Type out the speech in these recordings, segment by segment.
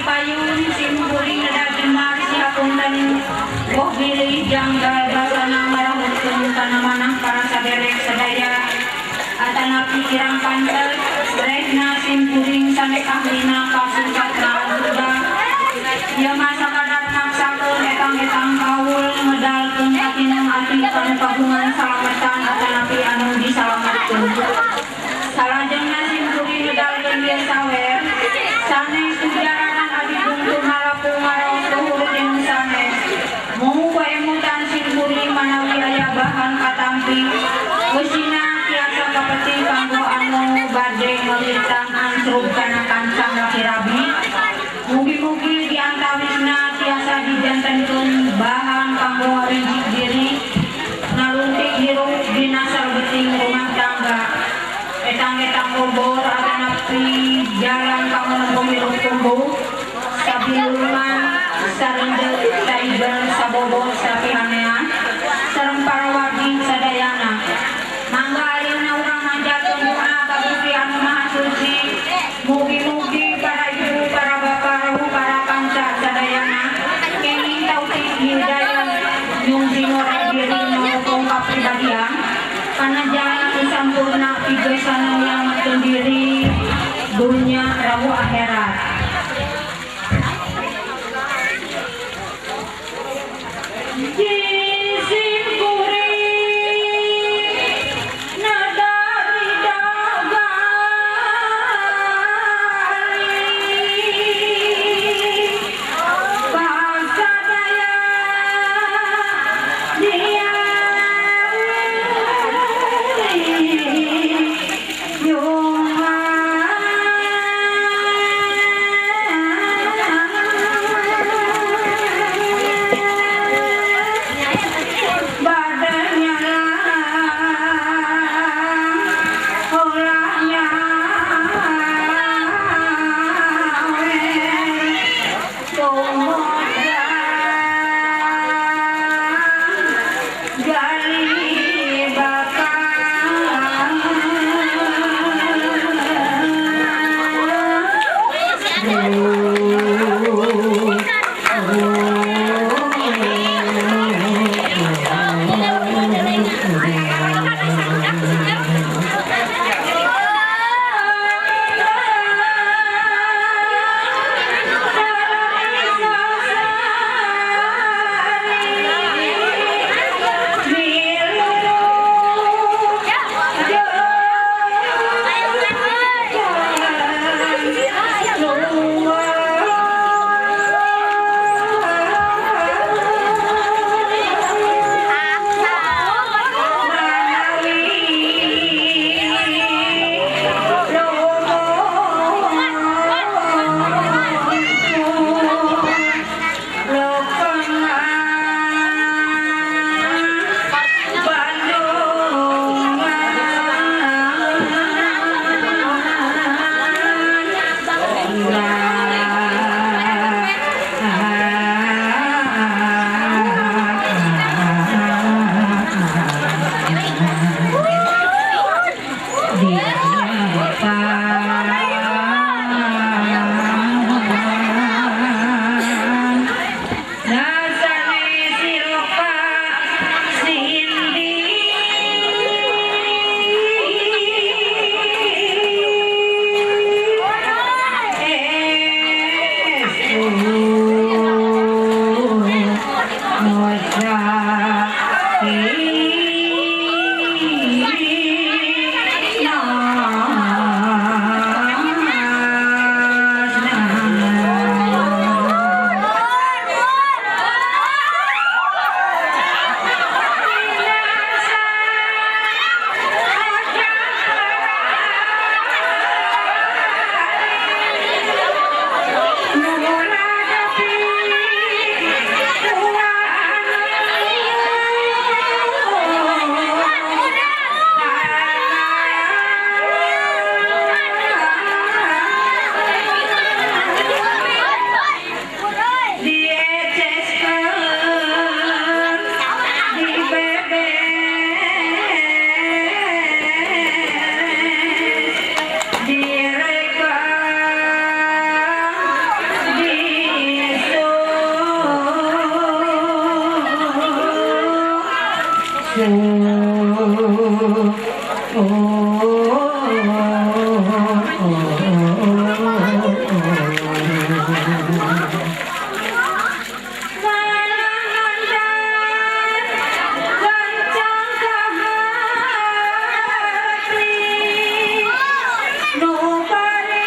Payun simkuring reda jemar sihapunten boh bilih janggal basana ngarahutkeun kana manah para saderek sadaya atanapi kirang pantes rehna simkuring sanes ahlina kasusatna huda ieu mah sakadar maksakeun etang-etang kaul ngedalkeun katineng ati kanu kagungan salametan atanapi anu disalametkeun. Salajengna simkuring ngedalkeun ieu sawer sanes tujaranan abi bungsu ngalapung ngaraos luhur ti nu sanes. Mung paemutan simkuring manawi aya bahan katampi eusina tiasa kapeti kanggo anu bade ngawitang ancrub kana kancang laki rabi. Mugi-mugi diantawisna tiasa dijantenkeun bahan kanggo ngawijik diri ngalungtik hirup dina salebeting rumah tangga. Etang-etang bobor atanapi jalan kanggo nempo hirup tumbuh sabilulungan sarendeut taiban sabobo sapihanean sareng para wargi sadayana. Mangga ayeuna urang manjatkeun doa ka Gusti Anu Maha Suci. Mugi-mugi para ibu, para bapak, rawuh para kanca sadayana kenging taufik hidayah nyungsi ngoreh diri maupun kapribadian kana jalan anu sampurna pigeusan nyalametkeun diri dunya rawuh akhirat. Nu paris.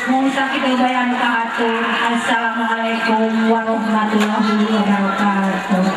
Mung sakitu bae anu kahatur. Assalamualaikum warahmatullahi wabarakatuh.